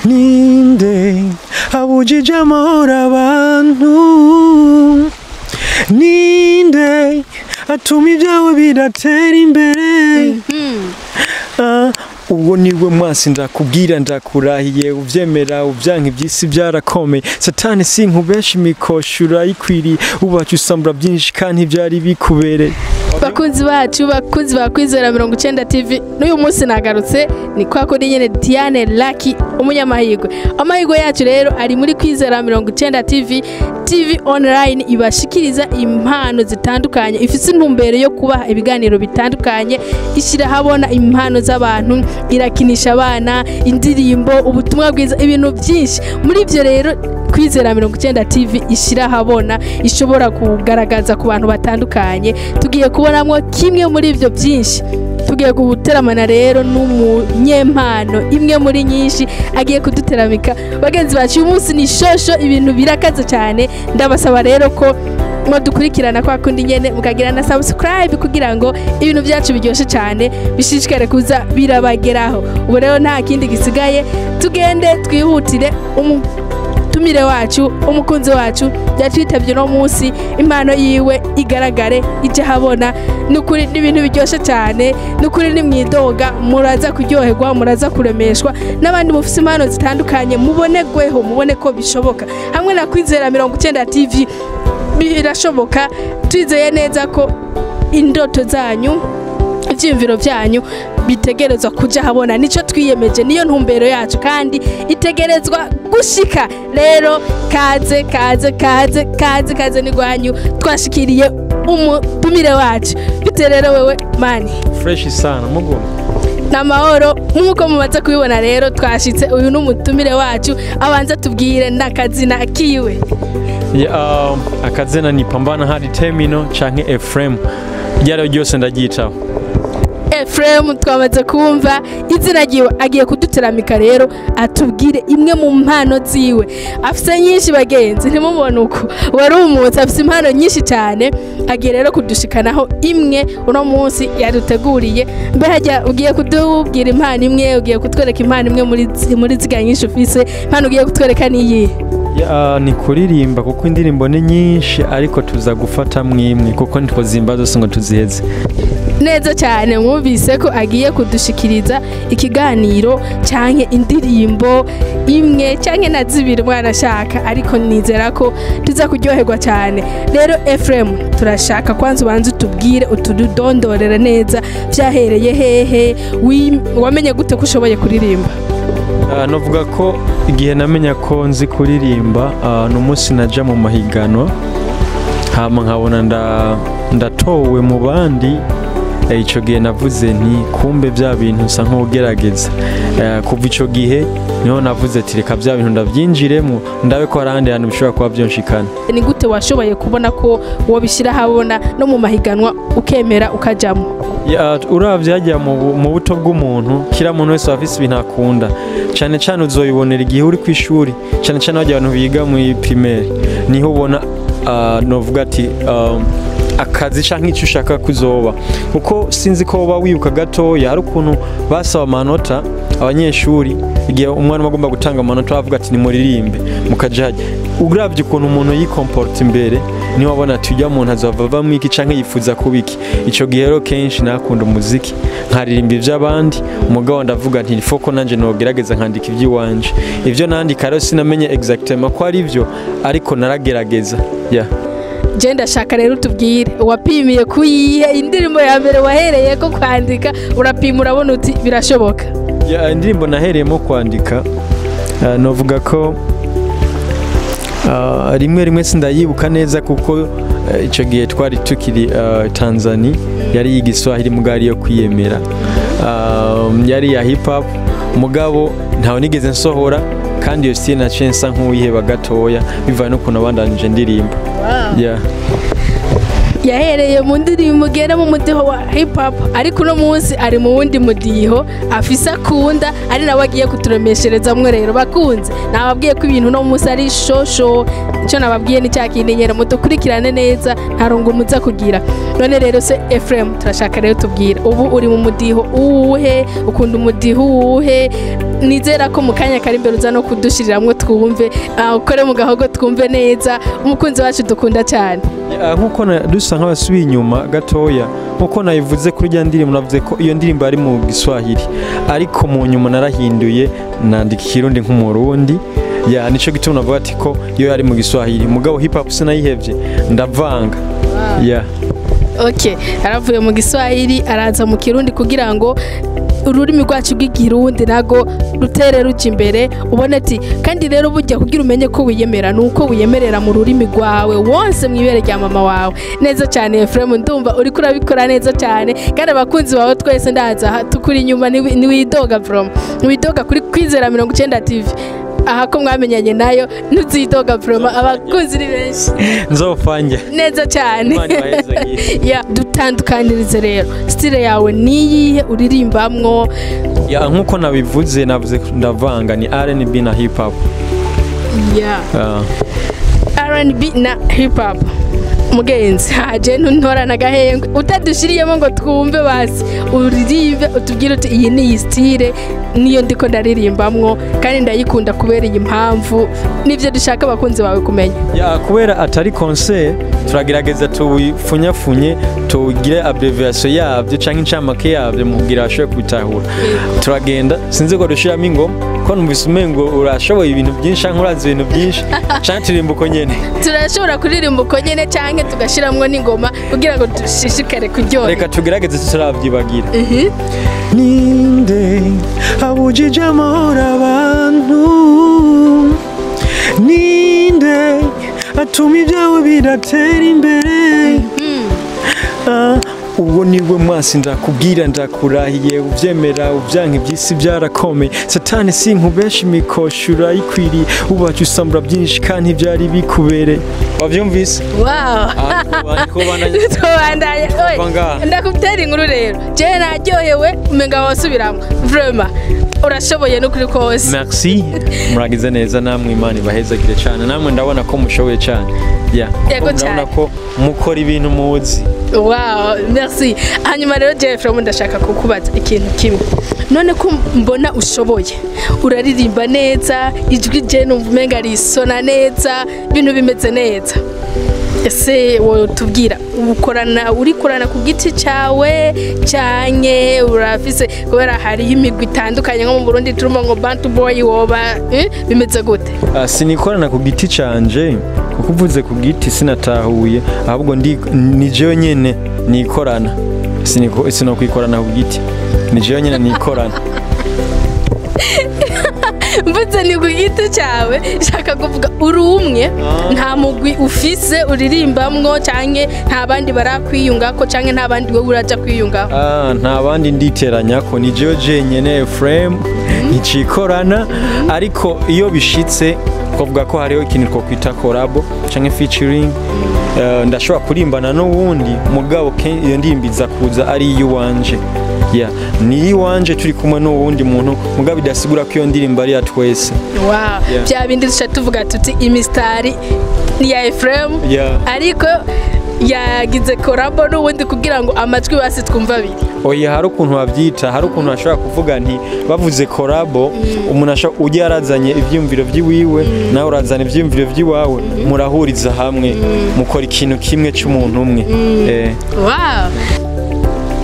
Ninde abujije amahoro abantu? Ninde atuma ibyawe bidatera imbere? Ah, ubwo niwe mwasi, ndakubwira, ndakurahiye, uvyemera uvyanka, ivy'isi byarakomeye. Satani sinkubesha, imikosho urayikwiriye, ubaca usambura byinshi kandi byari bikubereye. Bakunzi bacu, bakunzi ba Kwizera 90 TV, n'uyu munsi nagarutse. Ni kwa kundi nyene, Diane Lucky, umunyamahirwe. Amahirwe yacu rero ari muri Kwizera 90 TV, TV online ibashikiriza impano zitandukanye, ifise intumbero yo kubaha ibiganiro bitandukanye, ishyira habona impano z'abantu, irakinisha abana, indirimbo, ubutumwa bwiza, ibintu byinshi. Muri ibyo rero Kwizera 90 TV ishyira habona, ishobora kugaragaza ku bantu batandukanye. Tugiye kubonamo kimwe muri ibyo byinshi. Tugiye guteramana rero n'umunyempano imwe muri nyinshi agiye kuduteramika. Bagenzi bacu, uyu munsi ni shosho, ibintu birakaze cyane. Ndabasaba rero ko mudukurikirana kwa kundi nyene, mukagira na subscribe kugira ngo ibintu byacu biryoshye cyane bishishikare kuza birabageraho. Ubu rero nta kindi gisigaye, tugende twihutire umutumire wacu, umukunzi wacu yatwitabye uno munsi, impano yiwe igaragare, ije habona. Ni ukuri n'ibintu biryoshye cyane, ni ukuri ni mwidoga, muraza kuryoherwa, muraza kuremeshwa. N'abandi mufite impano zitandukanye mubonegweho, mubone ko bishoboka. Hamwe na Kwizera 90 TV birashoboka. Twizeye neza ko indoto zanyu, ibyiyumviro byanyu bitegerezwa kuja habona. Nico twiyemeje, niyo ntumbero yacu kandi itegerezwa gushika. Rero kaze, kaze, kaze, kaze, kaze ni gwanyu. Twashikiriye umutumire wacu. Bite rero wewe mani? Fresh sana, mugo. N'amahoro. Nk'uko mumaze kubibona rero, twashitse. Uyu ni umutumire wacu, abanza tubwire n'akazina kiwe. Yeah, akazina ni Pambana Hadi Terminal canke Ephraim, ryari ryose ndaryitaho. Ephraim, twamaze kumva izina ryiwe. Agiye kuduteramika rero, atubwire imwe mu mpano ziwe. Afise nyinshi bagenzi, ntimubone uko warumutse, afise impano nyinshi cyane. Agiye rero kudushikanaho imwe uno munsi yaduteguriye. Mbe hajya ugiye kutubwira impano imwe, ugiye kutwereka impano imwe muri ziga nyinshi ufise, impano ugiye kutwereka niyihe? Yeah, ni kuririmba, kuko indirimbo ni nyinshi, ariko tuza gufata mwimwe kuko ntitwozimba zose ngo tuziheze. Neza cyane. Mwumvise ko agiye kudushikiriza ikiganiro canke indirimbo imwe canke na zibiri mwana ashaka, ariko nizera ko tuza kuryoherwa cyane. Rero Ephraim, turashaka kwanza ubanze utubwire, utudondorere neza, vyahereye hehe? Wamenye gute ko ushoboye kuririmba? Novuga ko igihe namenya ko nzi kuririmba ni umunsi naja mu mahiganwa, hama nkabona ndatowe mu bandi. Ico gihe navuze nti kumbe bya bintu nsa nk'ugerageza. Kuva ico gihe niho navuze ati reka bya bintu ndabyinjiremo, ndabe ko hari ahandi hantu bishobora kuba byonshikana. Ni gute washoboye kubona ko wobishyira habona no mu mahiganwa ukemera ukajamo? Ya, uravye hajya mu buto bw'umuntu, kila muntu wese aba afise ibintu akunda. Cyane cyane uzoyibonera igihe uri ku ishuri, cyane cyane hajya abantu biga muri primaire, niho ubona novuga ati akazi canke icyo ushaka kuzoba. Kuko sinzi ko woba wibuka gatoya, hari ukuntu basaba amanota abanyeshuri, igihe umwana agomba gutanga amanota bavuga ati nimuririmbe, mukaja hajya. Uravye ukuntu umuntu yikomporta imbere, niho wabona ati ujya muntu azova avamwo iki canke yifuza kuba iki. Ico gihe rero kenshi nakunda umuziki, nkaririmba ivy'abandi, umugabo ndavuga nti foko nanje nogerageza nkandika ivy'iwanje. Ivyo nandika rero sinamenye exactement ko ari ivyo, ariko naragerageza, yeah. Je ndashaka rero utubwire wapimiye kuyihe indirimbo ya mbere wahereye ko kwandika, urapima urabona uti birashoboka. Yeah, indirimbo nahereyemo kwandika, novuga ko rimwe rimwe sindayibuka neza, kuko ico gihe twari tukiri Tanzania, yari yigiswahili mugari yo kwiyemera, yari ya hip hop, mugabo ntawe nigeze nsohora, kandi iyo style naciye nsa nk'uwiheba gatoya bivanye n'ukuntu abandanije ndirimba, yeah. Yahereye mu ndirimbo ugenda mu mudiho wa hip hop, ariko uno munsi ari mu wundi mudiho afise akunda, ari nawe agiye kuturemesherezamwo. Rero bakunze, nababwiye ko ibintu uno munsi ari shosho. Icyo nababwiye ni cya kindi nyene, mudukurikirane neza, nta rungu muza kugira. None rero se Ephraim, turashaka rero tubwira, ubu uri mu mudiho uwuhe? Ukunda umudiho uwuhe? Nizera ko mu kanya kari imbere uza no kudushiriramwo twumve, ukore mu gahogo twumve neza, umukunzi wacu dukunda cyane. Nkuko dusa nk'abasubiye inyuma gatoya, nkuko nabivuze kuri rya ndirimbo, navuze ko iyo ndirimbo ari mu Giswahili, ariko mu nyuma narahinduye nandika Ikirundi nk'Umurundi. Ya, nico gituma navuga ati ko iyo yari mu Giswahili, mugabo hip hop sinayihevye, ndavanga. Ya. Okay, aravuye mu Giswahili araza mu Kirundi kugira ngo ururimi rwacu rw'Ikirundi nago rutere ruja imbere. Ubone ati kandi rero burya kugira umenye ko wiyemera ni uko wiyemerera mu rurimi rwawe wonse mw'ibere rya mama wawe. Neza cyane Ephraim, ndumva uriko urabikora neza cyane, kandi abakunzi bawe twese ndaza aha tukuri inyuma. Ntiwidoga from, ntiwidoga kuri Kwizera 90 TV aha ko mwamenyanye nayo, ntuzidoga from, abakunzi ni benshi. Nzofanja. Neza cyane. Imana ibahezagire. Ya, dutandukanirize rero, style yawe niyihe uririmbamwo? Ya, nkuko nabivuze, navuze ndavanga, ni R&B na hip hop. R&B na hip hop. Mugenzi haje, ntuntorana agahengwe utadushiriyemo ngo twumve. Basi uririmbe utubwire uti iyi ni iyi style niyo ndiko ndaririmbamwo kandi ndayikunda kubera iyi mpamvu. Nibyo dushaka abakunzi bawe kumenya. Ya, kubera atari concert, turagerageza tubifunyafunye, tugire abbreviation yabyo canke incamake yabyo mu kugira bashobore kubitahura. Turagenda, sinzi ko dushiramo ingoma, ko numvise umengo urashoboye ibintu byinshi canke urazi ibintu byinshi, canke turirimba uko nyene? Turashobora kuririmba uko nyene canke tugashiramwo n'ingoma kugira ngo dushishikare kuryoherwa. Reka tugerageze tutarabyibagira. Ninde abujije amahoro abantu? Ninde atuma ibyawe bidatera imbere? Uwo niwe mwasi, ndakubwira, ndakurahiye, uvyemera uvyanka, ivy'isi byarakomeye. Satani sinkubesha, imikosho urayikwiriye, ubaca usambura byinshi kandi ntibyari bikubereye. Wavyumvise? Wow. Tubandanya. Tubandanya. Kuva ngaha. Ndakubtera inkuru rero, jewe naryohewe, umenga wasubiramwo. Vraiment urashoboye n'ukuri kose. Merci, muragize neza namwe, Imana ibahezagire cyane. Namwe ndabona ko mushoboye cyane, yeah. Yego. Ko murabona Cyane. ko mukora ibintu muzi. Wow, merci. Hanyuma rero Jeff, ndashaka kukubaza ikintu kimwe. None ko mbona ushoboye, uraririmba neza, ijwi je numva umenga risona neza, ibintu bimeze neza, ese wotubwira ukorana, urikorana ku giti cyawe canke urafise, kubera hariho imigwi itandukanye nko mu Burundi turimo ngo Bantu Boy, woba bimeze gute? Sinikorana ku giti canje, kuko uvuze ku giti sinatahuye, ahubwo ndi ni jewe nyene nikorana. Sinokwikorana ku giti, ni jewe nyene nikorana. Mvuze ni ku giti cyawe, shaka kuvuga uri umwe, nta mugwi ufise uririmbamwo canke nta bandi barakwiyungako canke nta bandi wowe uraja kwiyungaho? Nta bandi nditeranya ko, ni jewe jenyene Ephraim ncikorana, ariko iyo bishitse twavuga ko hariho ikintu twokwita collabo canke featuring, ndashobora kurimbana n'uwundi, mugabo iyo ndirimbo iza kuza ari iy'iwanje. Yeah, ni iy'iwanje turi kumwe n'uwundi muntu, mugabo bidasigura ko iyo ndirimbo ari iya twese. Wow. Yeah. Bya bindi duca tuvuga tuti imisitari ni ya Ephraim, ariko yagize collabo n'ubundi kugira ngo amajwi basi twumve abiri. Oya, hari ukuntu babyita, hari ukuntu bashobora kuvuga nti bavuze collabo, umuntu ashobora ujya yarazanye ivyiyumviro vy'iwiwe, nawe urazana ivyiyumviro vy'iwawe, murahuriza hamwe mukora ikintu kimwe c'umuntu umwe. Wow,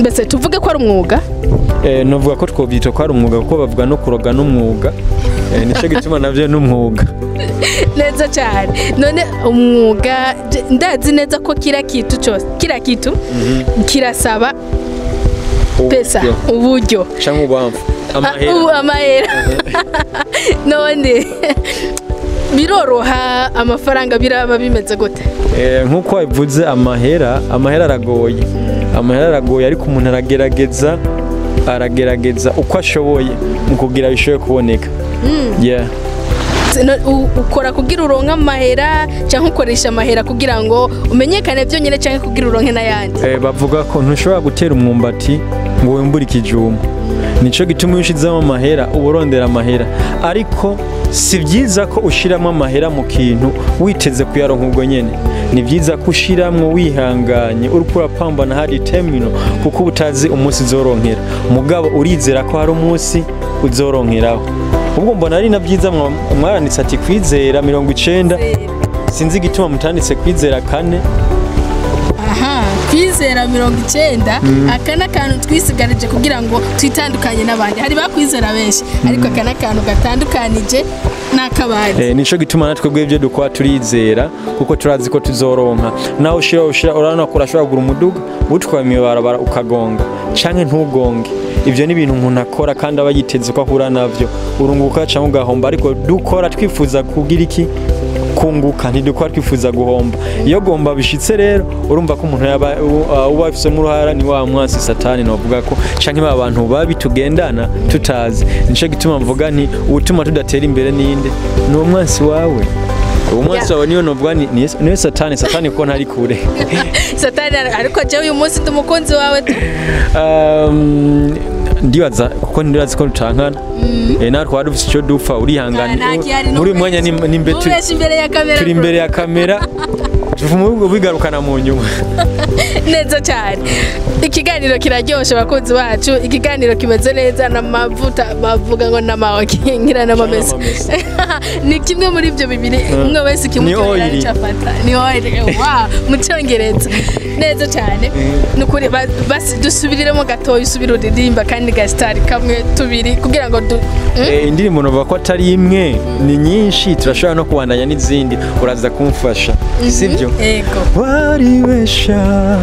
mbese tuvuge ko ari umwuga? Novuga ko twovyita ko ari umwuga, kuko bavuga no kuroga n'umwuga. Nico gituma navyo n'umwuga. Neza cyane. None umwuga, ndazi neza ko kila kitu cyose, kila kitu kirasaba pesa, uburyo. Canke ubamfu, amahera. Ubu amahera. None biroroha amafaranga, biraba bimeze gute? Nk'uko wabivuze, amahera aragoye, amahera aragoye, ariko umuntu aragerageza uko ashoboye mu kugira bishobore kuboneka, yeah. Ukora kugira uronke amahera cyangwa ukoresha amahera kugira ngo umenyekane byonyine, cyangwa kugira uronke n'ayandi? Bavuga ko ntushobora gutera umwumbati ngo wimbure ikijumba. Nico gituma iyo ushizemo amahera uba urondera amahera, ariko si byiza ko ushiramo amahera mu kintu witeze kuyaronka ubwo nyene. Ni byiza ko ushiramwo wihanganye, uriko urapambana hari termino, kuko uba utazi umunsi uzoronkera, mugabo urizera ko hari umunsi uzoronkeraho. Ubwo mbona ari na byiza mwaranditse ati Kwizera 90, sinzi igituma mutanditse Kwizera 4. Aha, Kwizera 90, aka ni akantu twisigarije kugira ngo twitandukanye n'abandi. Hari bakwizera benshi, ariko aka ni akantu gatandukanije n'akabandi. Nico gituma natwe bw'ibyo dukora turizera, kuko turazi ko tuzoronka. Nawe ushira urabona ko urashobora kugura umuduga utwaye mw'ibarabara ukagonga canke ntugonge. Ivyo ni ibintu umuntu akora kandi aba yiteze ko ahura navyo, urunguka canke ugahomba, ariko dukora twifuza kugira iki? Kunguka. Ntidukora twifuza guhomba. Iyo gomba bishitse rero, urumva ko umuntu yaba uba afisemo uruhara ni wa mwansi satani, novuga ko canke ba bantu babi tugendana tutazi. Nico gituma mvuga nti utuma tudatera imbere ninde? Ni uwo mwansi wawe. Uwo mwansi wawe niyo novuga niyo satani. Satani kuko ntari kure. Satani, ariko jewe uyu munsi ndi umukunzi wawe tu. Ndibaza kuko ndibaza ko tutankana. Natwe twari dufise ico dupfa, urihangana. Nta gihari. Muri uyu mwanya ni mbe Ubesha imbere ya kamera. Turi imbere ya kamera, bigarukana mu nyuma. Neza cyane, ikiganiro kiraryoshe abakunzi bacu, ikiganiro kimeze neza n'amavuta bavuga ngo n'amaoki ngira n'amamesa. Ni kimwe muri ibyo bibiri, umwe wese kimuryohera. Ni oil. Nicyo afata ni oil, wow, mu cyongereza neza cyane. Ni ukuri basi dusubiriremo gatoya, usubire uririmba kandi gasitari kamwe tubiri kugira ngo du? Indirimbo novuga ko atari imwe, ni nyinshi, turashobora no kubandanya n'izindi, uraza kumfasha, sibyo? Ego. Waribesha,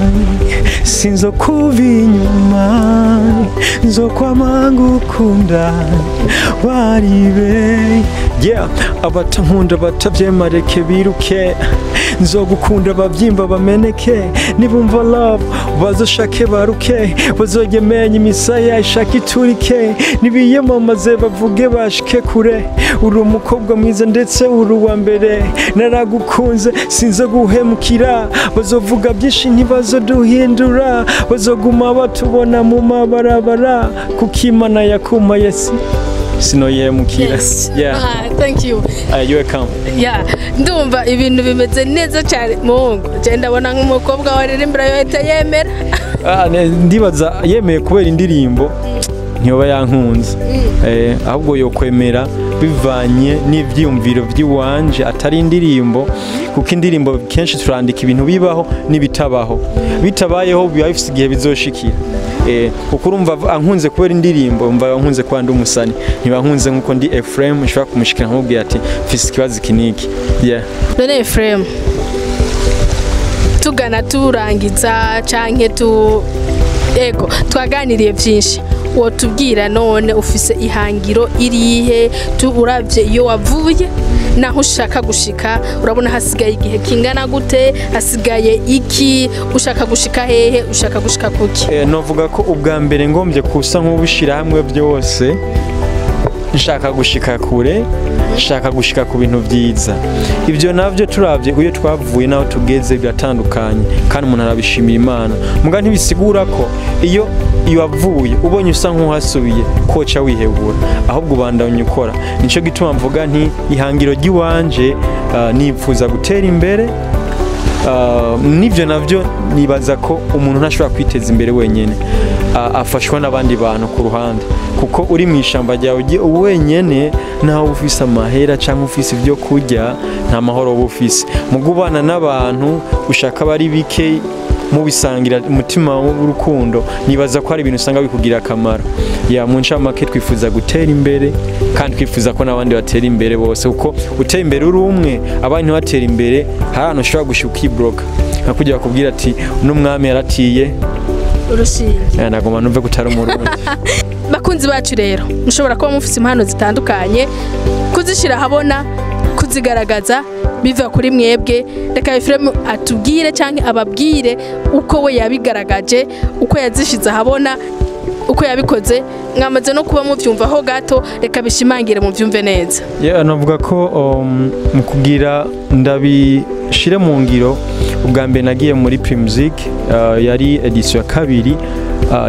sinzo kuva inyuma, nzokwama ngukunda waribe. Yeah, abatankunda batavyemareke biruke, nzogukunda bavyimba bameneke, nibumva love bazoshake baruke, bazogemenya imisaya ishaka iturike, nibiyamamaze bavuge bashike kure. Uri umukobwa mwiza ndetse uri uwa mbere, naragukunze sinzo guhemukira. Bazovuga byinshi ntibazoduhindura, bazoguma batubona mu mabarabara, kuko Imana yakumaye si sinoyihemukira. Yes. Yeah. Ah, thank you. You welcome. Yeah, ndumva ibintu bimeze neza cyane muhungu. Je ndabona nk'umukobwa waririmbira yohita yemera. Ah, ndibaza yemeye kubera indirimbo ntiyoba yankunze. Ahubwo yokwemera bivanye n'ivyiyumviro vy'iwanje, atari indirimbo, kuko indirimbo kenshi turandika ibintu bibaho n'ibitabaho. Bitabayeho biba bifise igihe bizoshikira. Kuko urumva ankunze kubera indirimbo, umva ankunze kuba ndi umusani, ntibankunze nkuko ndi Ephraim nshobora kumushikira nkamubwira ati mfise ikibazo iki n'iki. Yeah. None Ephraim, tugana turangiza canke tu ego twaganiriye byinshi, wotubwira none ufise ihangiro irihe? Tu uravye iyo wavuye naho ushaka gushika, urabona hasigaye igihe kingana gute? Hasigaye iki? Ushaka gushika hehe? Ushaka gushika kuki? Novuga ko ubwa mbere ngombye kusa nk'ubishira hamwe byose, nshaka gushika kure, nshaka gushika ku bintu byiza. Ibyo navyo turavye iyo twavuye naho tugeze biratandukanye, kandi umuntu arabishimira Imana. Muga ntibisigura ko iyo wavuye ubonye usa nk'uhasubiye koca wihebura, ahubwo ubandanya ukora. Nico gituma mvuga nti ihangiro ry'iwanje, nipfuza gutera imbere. Nivyo navyo nibaza ko umuntu ntashobora kwiteza imbere wenyene, afashwa n'abandi bantu ku ruhande, kuko uri mu ishamba ryawe ugiye wenyene, naho ufise amahera cyangwa ufise ibyo kurya, nta mahoro uba ufise. Mu kubana n'abantu ushaka bari bike mubisangira umutima w'urukundo, nibaza ko hari ibintu usanga bikugira akamaro. Ya, mu ncamake twifuza gutera imbere kandi twifuza ko n'abandi batera imbere bose, kuko utera imbere uri umwe abandi ntibatera imbere, hari ahantu ushobora gushika ukibroka, nka kujya bakubwira ati n'umwami yaratiye urushinge. Nagomba numve ko utari umurundi. Bakunzi bacu rero, mushobora kuba mufite impano zitandukanye, kuzishyira ahabona, kuzigaragaza biva kuri mwebwe. Reka Ephraim atubwire cyangwa ababwire uko we yabigaragaje, uko yazishize ahabona, uko Uko yabikoze mwamaze no kuba muvyumva ho gato, reka bishimangire muvyumve neza. Yeah, navuga ko mu kugira ndabishire mu ngiro, ubwa mbere nagiye muri Primusic, yari edition ya kabiri,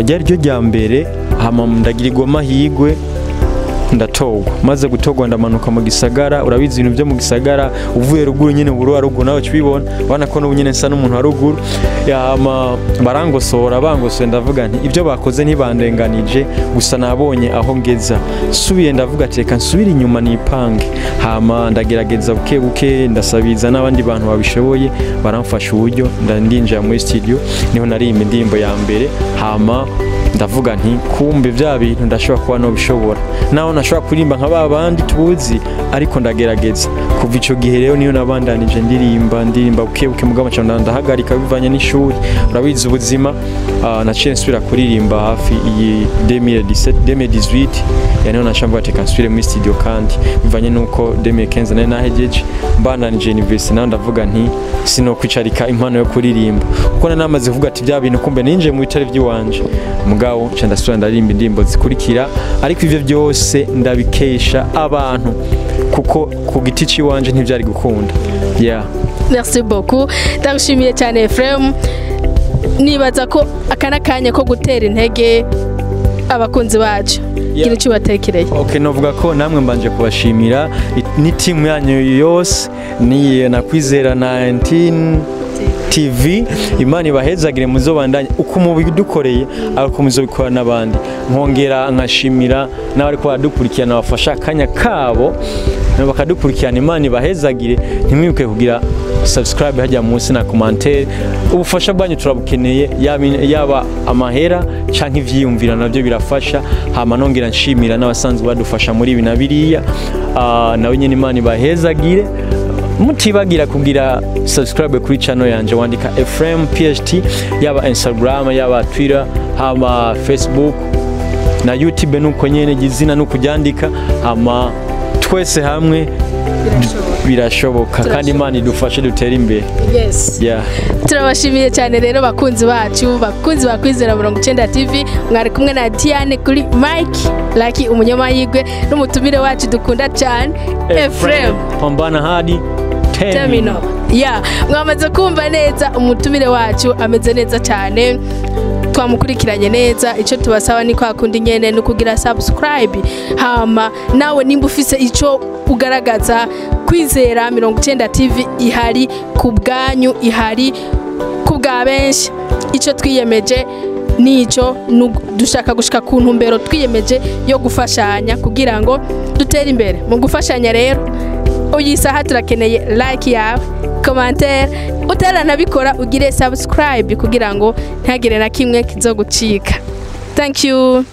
ryari ryo rya mbere. Hama ndagirirwa amahirwe ndatorwa. Maze gutorwa ndamanuka mu gisagara. Urabizi ibintu byo mu gisagara, uvuye ruguru nyine, uburu wa ruguru nawe ukibibona, ubona ko n'ubu nyine nsa n'umuntu wa ruguru. Hama barangosora, bangosoye ndavuga nti ibyo bakoze ntibandenganije, gusa nabonye aho ngeza. Subiye ndavuga ati reka nsubire inyuma nipange. Hama ndagerageza buke buke, ndasabiza n'abandi bantu babishoboye baramfasha uburyo, ndinjira muri studio, niho naririmba indirimbo ya mbere. Hama ndavuga nti kumbe bya bintu ndashobora kuba nobishobora, naho nashobora kuririmba nka ba bandi tuzi, ariko ndagerageza. Kuva ico gihe rero niyo nabandanije ndirimba buke buke, mugabo nca ndahagarika bivanye n'ishuri, urabizi ubuzima. Naciye nsubira kuririmba hafi iyi 2017 2018, yani niho naca mvuga ati reka nsubire muri studio, kandi bivanye nuko 2015 nari nahejeje mbandanije university, naho ndavuga nti sinokwicarika impano yo kuririmba, kuko nari namaze kuvuga ati bya bintu kumbe ninjiye mu bitare by'iwanje. Mugabo nca ndasubira ndaririmba indirimbo zikurikira, ariko ivyo byose ndabikesha abantu, kuko ku giti ciwanje ntivyari gukunda. Yeah. Merci beaucoup, ndagushimiye cyane Ephraim. Nibaza ko aka n'akanya ko gutera intege abakunzi bacu, gira icyo ubatekereye. Okay, novuga ko namwe mbanje kubashimira ni timu yanyu yose, ni na Kwizera 19 TV. Imana ibahezagire, muzobandanye uko mubidukoreye ariko muzobikora n'abandi. Nkongera nkashimira n'abari ko baradukurikirana, bafasha akanya kabo bakadukurikirana. Imana ibahezagire, ntimwibuke kugira subscribe hajya munsi na commentaire. Ubufasha bwanyu turabukeneye, yaba amahera canke ivyiyumvira navyo birafasha. Hama nongera nshimira n'abasanzwe badufasha muri ibi na biriya, nawe nyene Imana ibahezagire. Mutibagira kugira subscribe kuri channel yanje, wandika Ephraim PhD, yaba Instagram, yaba Twitter, hama Facebook na YouTube, nuko nyene gizina nuko kuryandika. Hama twese hamwe birashoboka, kandi Imana idufashe dutere imbere. Yes. Yeah. Turabashimiye cyane rero bakunzi bacu, bakunzi ba Kwizera 90 TV, mwari kumwe na Diane kuri Mike Lucky umunyamahirwe, n'umutumire wacu dukunda cyane Ephraim. Pambana hadi Terminal. Yeah, mwamaze kumva neza umutumire wacu ameze neza cyane, twamukurikiranye neza. Icyo tubasaba ni kwa kundi nyene, ni kugira subscribe. Hama nawe nimba ufise ico ugaragaza, Kwizera 90 TV ihari ku bwanyu, ihari ku bwa benshi. Icyo twiyemeje nico, dushaka gushika ku ntumbero twiyemeje yo gufashanya kugira ngo dutere imbere. Mu gufashanya rero uyi saha turakeneye like yawe, commentaire, utaranabikora ugire subscribe kugira ngo ntihagire na kimwe kizogucika. Thank you.